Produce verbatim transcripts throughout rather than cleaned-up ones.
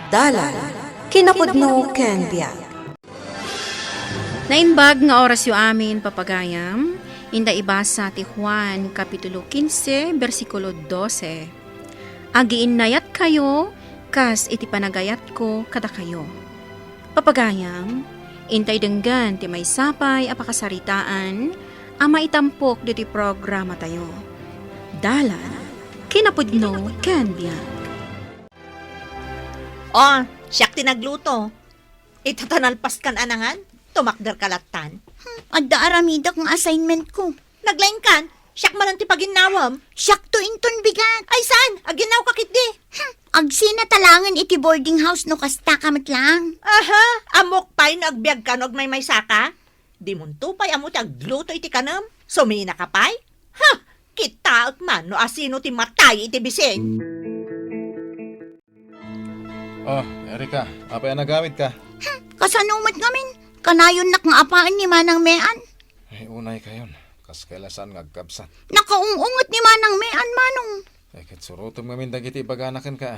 Dalan, kinapudno ken biag. Naimbag nga orasyo amin, papagayam. Inda ibasa ti Juan, Kapitulo kinse, bersikulo dose. Agiinnayatkayo kas iti panagayatko kadakayo. Papagayam, intay denggen ti maysa pay a pakasaritaan a maitampok ditoy programatayo. Dalan, kinapudno ken biag. Oh, siak ti nagluto. Ita ta nalpaskan a nangan, tumakderka lattan. Hmm, adda aramidek nga assignment ko. Naglaingkan, siak manen ti paginnawem. Siak to inton bigat. Ay saan, aginnawka ketdi. Hmm, agsina ta laengen iti boarding house no kastaka met laeng. Aha, ammok pay no agbiagka no agmaymaysaka. Dimonto pay ammo ti agluto iti kanem, suminaka pay? Ha! Kitaek man no asino ti matay iti bising. Oh, Erika, apay a nagawidka? Hmm, kasano met ngamin? Kanayonnak nga apaen ni Manang Mean. Ay, unaykayon. Kas kailasan nga agkabsat. Nakaung-unget ni Manang Mean, Manong. Ay, ket surotem ngamin dagiti ibagana kenka.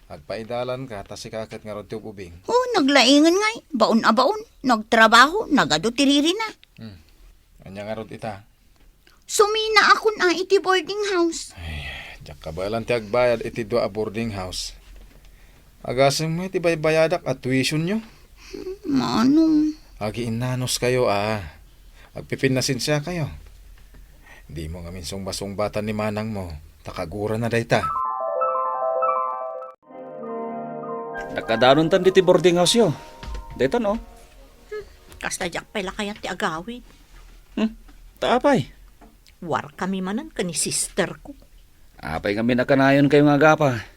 Agpaidalanka, ta sika ket ngarud ti ub-ubing. Oh, naglaingen ngay. Baon a baon. Nagtrabaho, nagadu ti ririna. Hmm. Ania ngarud ita? Suminaakon a iti boarding house. Ay, diak kabaelan ti agbayad iti dua a boarding house. Agasem met ti baybayadak a tuitionyo. Manong. Agiinnanuskayo a. Agpipinnasensiakayo. Dimo ngamin sungbasungbatan ni manangmo, ta kaguranna dayta. Nakadanontan ditoy boarding house-yo. Dayta, no? Hmm, kasta diak pay la kayat ti agawid. Hmm, ta apay? Warkami manen ken ni sister ko. Apay ngamin a kanayonkayo nga agapa?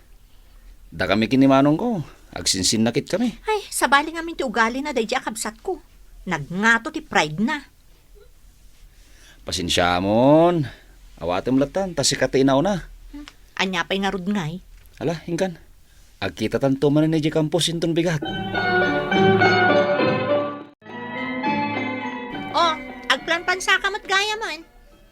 Dakami ken ni manongko, agsinsinnaketkami. Ay, sabali ngamin ti ugalina daydiay a kabsatko. Nagngato ti pride na. Pasensiamon. Awatem lattan, ta sika ti inauna. Hmm, ania pay ngarud ngay? Ala, inkan. Agkitatanto manen idiay campus inton bigat. Oh, agplanplansaka met gayamen.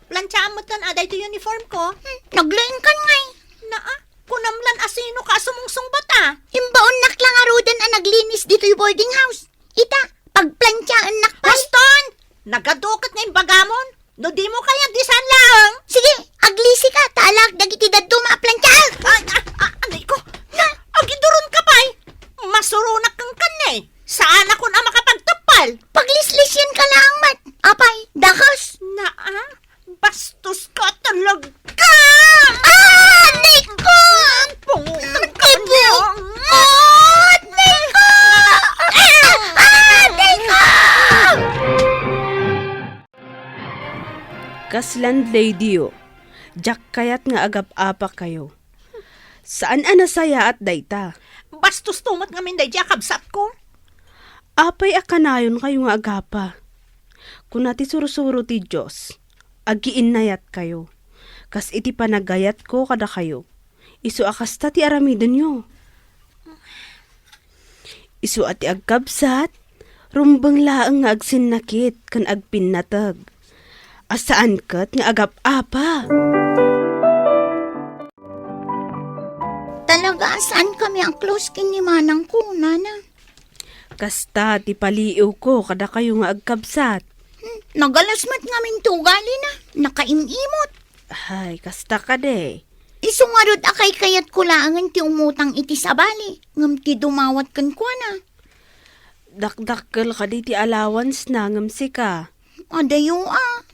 Plantiaam met kan a daytoy uniform ko. Hmm, naglaingkan ngay. Naa, kunam lan asino ka a sumungsungbat a. Imbaonnak la ngaruden a naglinis ditoy boarding house. Ita, pagplantiaennak pay. Boston! Nagaduket nga imbagamon. No dimo kayat, di saan laeng. Sige, aglisika, ta alaek dagiti dadduma a plantiaek. Ay, ah, ah, anay ko. Na, agiduronka pay. Masuronak kenka ne. Saanakon a makapagteppel. Paglislisyenka laeng met. Apay, dakes. Naa, bastoska talaga. Ah, aray ko! Pungutan ka. Ibu! Oh, aray ko! Ah, aray ko! Kas landladyyo, diak kayat nga agap-apakayo. Saan a nasayaat dayta. Bastosto met ngamin daydiay a kabsatko. Apay a kanayonkayo nga agapa? Kuna ti sursuro ti Dios, agiinnayatkayo, kas iti panagayatko kadakayo. Isu a kasta ti aramidenyo. Isu a ti agkabsat, rumbeng laeng nga agsinnakit ken agpinnateg, a saan ket nga agap-apa. Talaga a saankami a close ken ni manangko, nana. Kasta ti paliiwko kadakayo nga agkabsat. Hmm, nagalas met ngamin ti ugalina. Nakaim-imot. Ay, kasta kadi. Isu ngarud a kaykayatko laengen ti umutang iti sabali, ngem ti dumawat kenkuana. Dakdakkel kadi ti allowance-na ngem sika? Adayo a.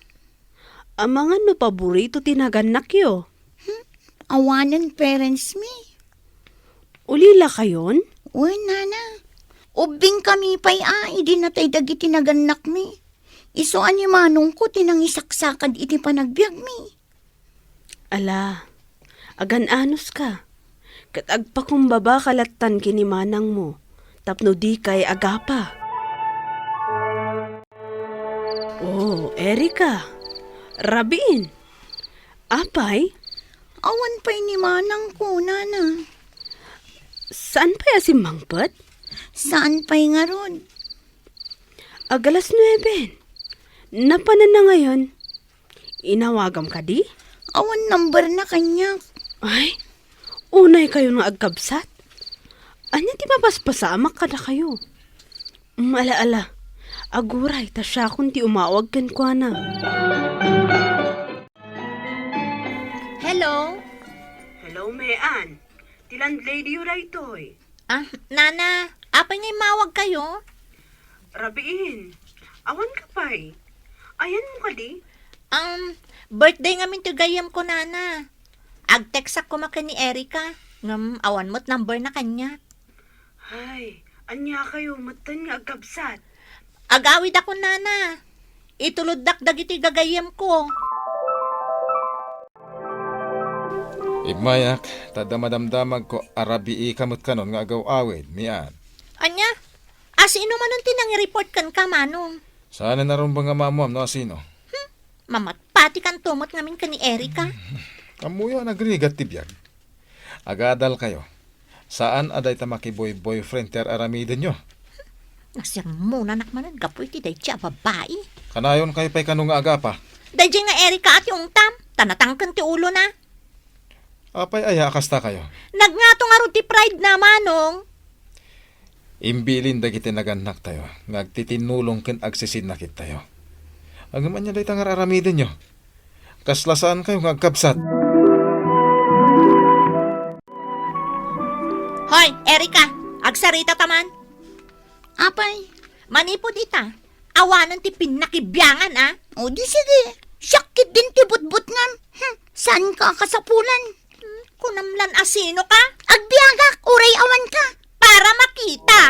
Amangan no paborito ti nagannakyo? Hmm? Awanen parents mi. Ulila kayon? Wen, nana. Ubbingkami pay a idi natay dagiti nagannakmi. Isu a ni manongko ti nangisaksakad iti panagbiagmi. Ala, agan-anos ka, ket agpakumbaba ka lattan ken ni manangmo tapno dikay agapa. Oh, Erika, rabiin. Apay? Awan pay ni manangko, nana. Saan pay a simmangpet? Saan pay ngarud? Ag alas nuebe. Napanan na ngayon. Inawagam kadi? Awan number na kaniak. Ay, unay kayo nga agkabsat. Ania ti mapaspasaamak kadakayo? Mm, ala, ala. Aguray, ta siakon ti umawag kenkuana. Hello? Hello, Mean. Ti landladyyo daytoy. Ah, Nana, apay nga immawagkayo? Rabiin, awan ka pay. Ayanmo kadi? Um, birthday ngamin ti gayyemko, Nana. Agteksak koma ken ni Erica, ngem awan met number na kaniak. Ay, ania kayo metten nga agkabsat? Agawidakon, Nana. Ituloddak dagiti gagayyemko. Immayak, ta adda madamdamagko a rabii ka met kanon nga agaw-awid, Mean. Ania? Asino manen ti nangireport kenka, Manong? Saanen a rumbeng a maammuam no asino. Hmm, mamatpatikanto met ngamin ken ni Erica. Ammoyo a nagrigat ti biag. Agadalkayo. Saan a dayta makiboy-boyfriend ti ar-aramidenyo. Nasermonanak manen gapu iti daydi a babai. Kanayonkayo pay kano nga agapa? Daydi nga Erica a ti ungtam, ta natangken ti ulona. Apay aya a kastakayo? Nagngato ngarud ti pride na, Manong. Imbilin dagiti nagannaktayo nga agtitinnulong ken agsisinnakitayo. Ngem ania dayta nga ar-aramidenyo? Kasla saankayo nga agkabsat? Hoy, Erica, agsarita ta man. Apay? Manipud ita, awanen ti pinnakibiangan, a? O di sige, siak ketdin ti butbutngam. Hmm, saanka a kasapulan. Hmm, kunam lan asino ka? Agbiagak, uray awan ka. Para makita.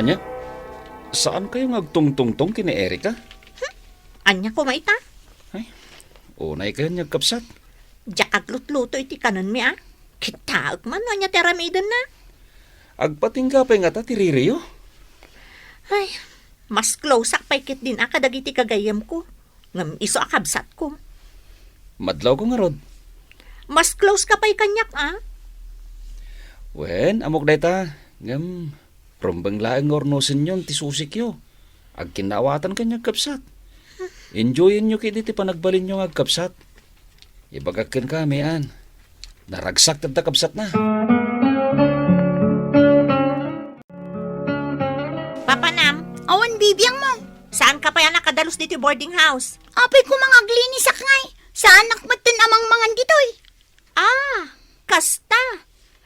Ania? Saankayo nga agtungtungtong ken ni Erica? Hmm? Ania koma ita? Ay, unaykayon nga agkabsat. Diak aglutluto iti kanenmi, a? Kitaek man no ania ti aramidenna. Agpatingga pay ngata ti ririyo? Ay, mas closeak pay ketdin a kadagiti gagayyemko. Ngem isu a kabsatko. Madlawko ngarud. Mas close ka pay kaniak, a? Wen, ammok dayta. Ngem, rumbeng laeng nga urnosenyon ti susikyo. Agkinnaawatankan nga agkabsat. Enjoyenyo ketdi ti panagbalinyo nga agkabsat. Ibagak kenka, Mean. Naragsak ti adda kabsatna. Papa Nam. Awan bibiangmo. Saanka pay a nakadalus ditoy boarding house? Apay koma nga aglinisak ngay. Saanak metten a mangmangan ditoy. Ah, kasta.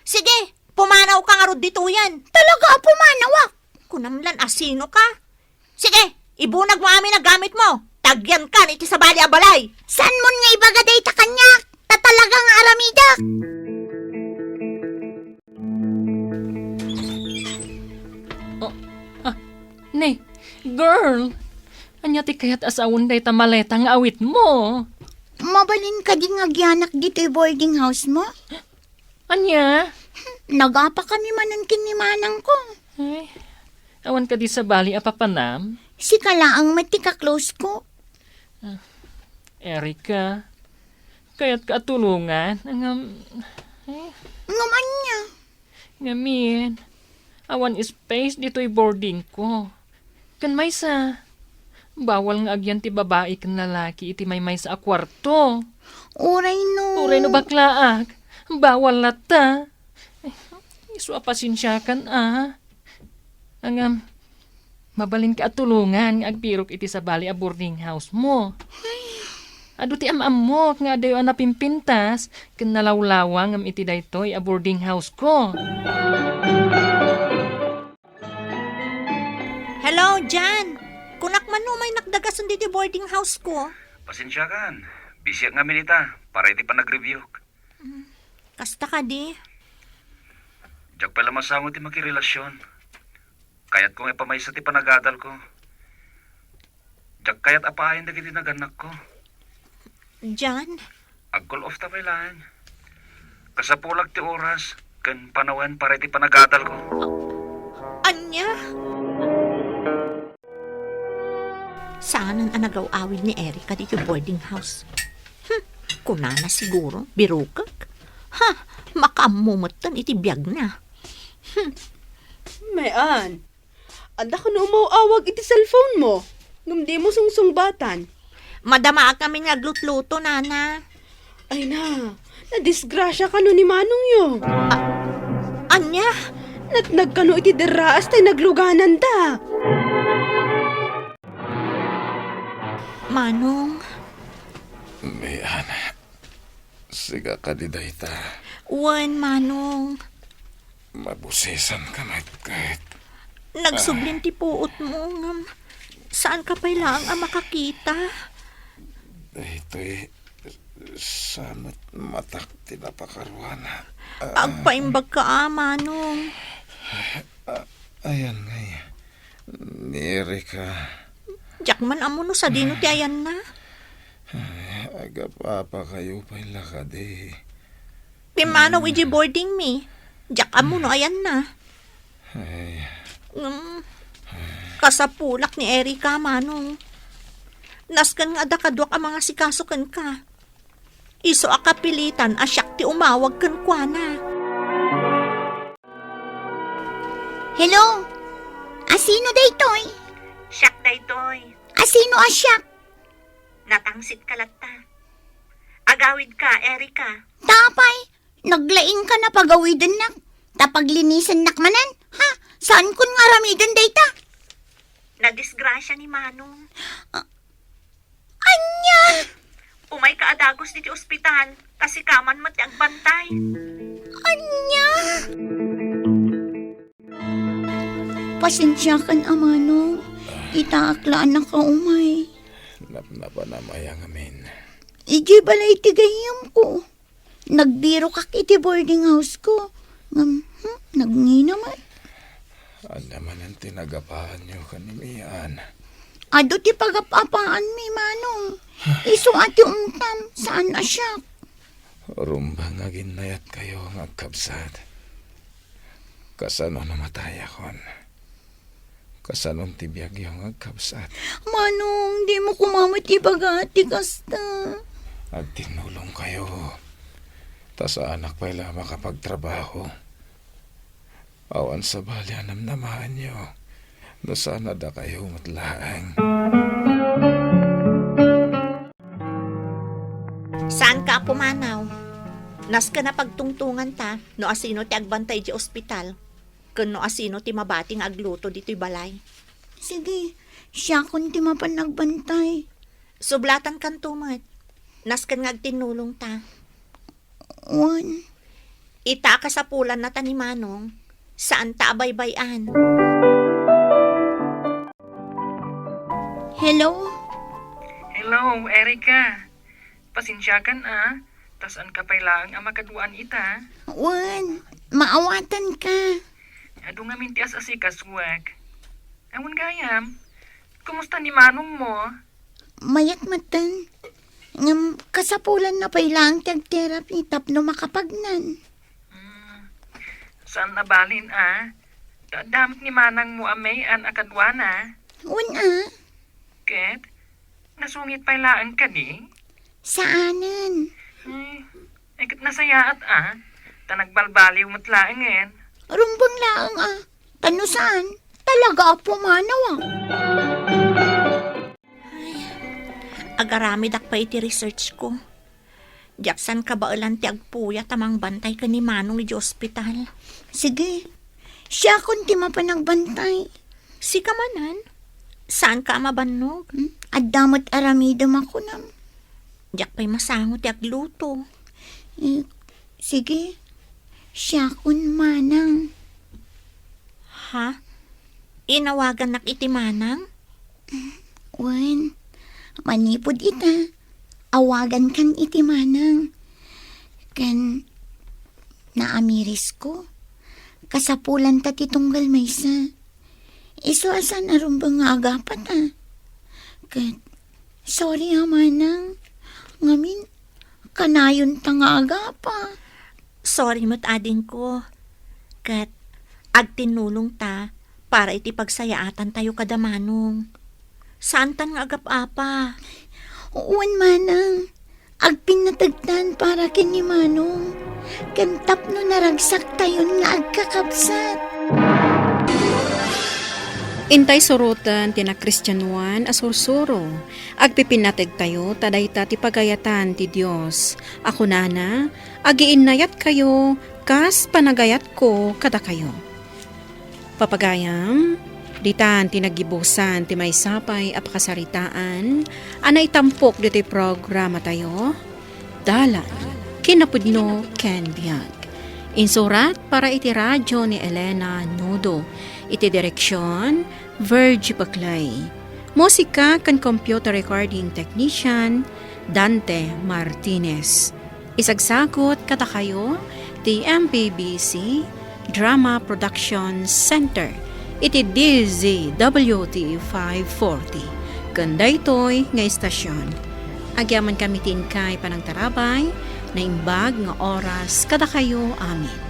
Sige, pumanawka ngarud ditoyen. Talaga a pumanawak? Kunam lan asino ka. Sige, ibunagmo amin a gamitmo. Tagyankan iti sabali a balay. Saanmon nga ibaga dayta kaniak? Ta talaga nga aramidak. Oh, ah, ne, girl, ania ti kayat a sawen dayta maleta nga awitmo? Mabalin kadi nga agyanak ditoy boarding house mo? Ania? Nagapa kami manen ken ni manangko. Ay, awan kadi sabali a papanam? Sika laeng met ti ka-close ko. Ah, Erica, kayatka a tulongan? Ngem, eh. Ngem ania? Ngamin, awan space ditoy boarding ko. Ken maysa, bawal nga agyan ti babai ken lalaki iti maymaysa a kuarto. Uray no. Uray no baklaak, bawal latta. Isu a pasensiakan, a. Ngem, mabalinka a tulongan nga agbirok iti sabali a boarding house mo. Adu ti am-ammok nga adayo a napimpintas ken nalawlawangem iti daytoy a boarding house ko. Hello, Jan. Kunak man no umaynak dagasen ditoy boarding house ko. Pasensiakan. Busyak ngamin ita para iti panagreviewk. Mm, kasta kadi? Diak pay la masango ti makirelasion. Kayatko nga ipamaysa ti panagadalko. Diak kayat a paayen dagiti nagannakko. Jan? Ag-cool off ta pay laeng. Kasapulak ti oras ken panawen para iti panagadalko. Ania? Saanen a nagaw-awid ni Erica ditoy boarding house. Hmm, kunana siguro, birukek. Ha, makaammo metten iti biagna. Hmm. Mean, adda kano umaw-awag iti cellphone mo, ngem dimo sungsungbatan. Madamaak ngamin nga aglutluto, Nana. Ay na, Nadisgrasia kano ni manongyo. A-, ania? Natnag kano iti derraas tay naglugananda. Manong. Mian, sika kadi dayta? Wen, Manong. Mabusisan ka met ket. Nagsublin ti puotmo, ngem saan ka pay laeng a makakita. Daytoy, saan met matak ti napakaruana. Ah. Agpaimbag ka, a, Manong. Ah, ayan ngay. Ni Erika. Diak man ammo no sadino ti ayanna. Ay, agap-apa kayo pay la kadi. Pimmanaw iti boarding mi. Diak ammo no ayanna. Ay. Ngem, kasapulak ni Erika, Manong. Nasken nga adda kaduak a mangasikaso kenka. Isu a kapilitan a siak ti umawag kenkuana. Hello? Asino daytoy? Siak daytoy. Asino a siak? Natangsit ka latta. Agawid ka, Erika. Tapay, naglaing ka na pagawidennak. Ta paglinisennak manen, ha? Saan kon nga aramiden dayta? Nadisgrasya ni Manong. Ah, Ania? Umay ka a dagus iti ospital, ta sika man met ti agbantay. Ania? Pasensiakan a manong, itaak la a nakaumay. Napnapanam aya ngamin? Idiay balay ti gayyemko. Nagbirokak iti boarding house ko. Ngem, hmm, nagngina met. Ania manen ti nagapaanyo ken ni Mian? Adu ti pagap-apaanmi, Manong. Isu a ti umtam, saan a siak. Rumbeng nga aginnayatkayo nga agkabsat. Kasano namatayakon? Kasanon ti biagyo nga agkabsat? Manong, dimo koma met ibaga ti kasta. Agtinnulongkayo. Ta saanak pay la a makapagtrabaho. Awan sabali a namnamaanyo. No saan a dakayo met laeng. Saanka a pumanaw. Nasken a pagtungtonganta no asino ti agbantay idiay ospital. Ken no asino ti mabati nga agluto ditoy balay. Sige, siakon ti mapan agbantay. Sublatankanto met. Nasken nga agtinnulongta. Wen. Ita a kasapulanna ta ni Manong, saanta a baybay-an. Hello? Hello, Erika. Pasensiakan a, ta saanka pay laeng a makaduan ita. Wen, maawatanka. Adu ngamin ti as-asikasuak. Awan gayam, kumusta ni manongmo? Mayat metten. Ngem kasapulanna pay laeng ti agterapi tapno makapagnan. Hmm, saan a balin a, ta adda met ni manangmo a may-an a kaduana. Wen a. Ket, nasungit pay laeng kadi? Saanen. Ay, ay, ket nasayaat a, ta nagbalbaliw met laengen. Rumbeng laeng a, ta no saan, talaga a pumanaw a. Ay, agaramidak pay iti research ko. Diak saan kabaelan ti agpuyat a mangbantay ken ni Manong idiay ospital. Sige, siakon ti mapan agbantay. Sika manen? Saanka a mabannog? Hmm? Adda met aramidem a kunam. Diak pay masango ti agluto. Eh, sige, siakon manang. Ha? Inawagannak iti manang? Wen, manipud ita, awagankan iti manang. Ken naamirisko, kasapulanta ti tunggal maysa. Isu a saan a rumbeng nga agapata. Ket, sorry a manang, ngamin, kanayonta nga agapa. Sorry met, adingko. Ket agtinnulongta para iti pagsayaatantayo kada manong. Saantan nga agap-apa. Wen, manang. Agpinnategtan para ken ni manong. Ken tapno naragsaktayon nga agkakabsat. Intay suroten ti nakristianoan a sursuro, agpipinnategtayo ta dayta ti pagayatan ti Dios a kunana, "Agiinnayatkayo kas panagayatko kadakayo." Papagayam, ditan ti naggibusan ti maysa pay a pakasaritaan a naitampok ditoy programatayo, Dalan, Kinapudno ken Biag. Insurat para iti radio ni Elena Nudo. Iti direksion, Virgie Paclay. Musika ken computer recording technician, Dante Martinez. Isagsagut kadakayo ti M P B C Drama Production Center iti D Z W T five forty ken daytoy nga istasyon. Agyamankami ti inkay panangtarabay, naimbag nga oras kadakayo amin.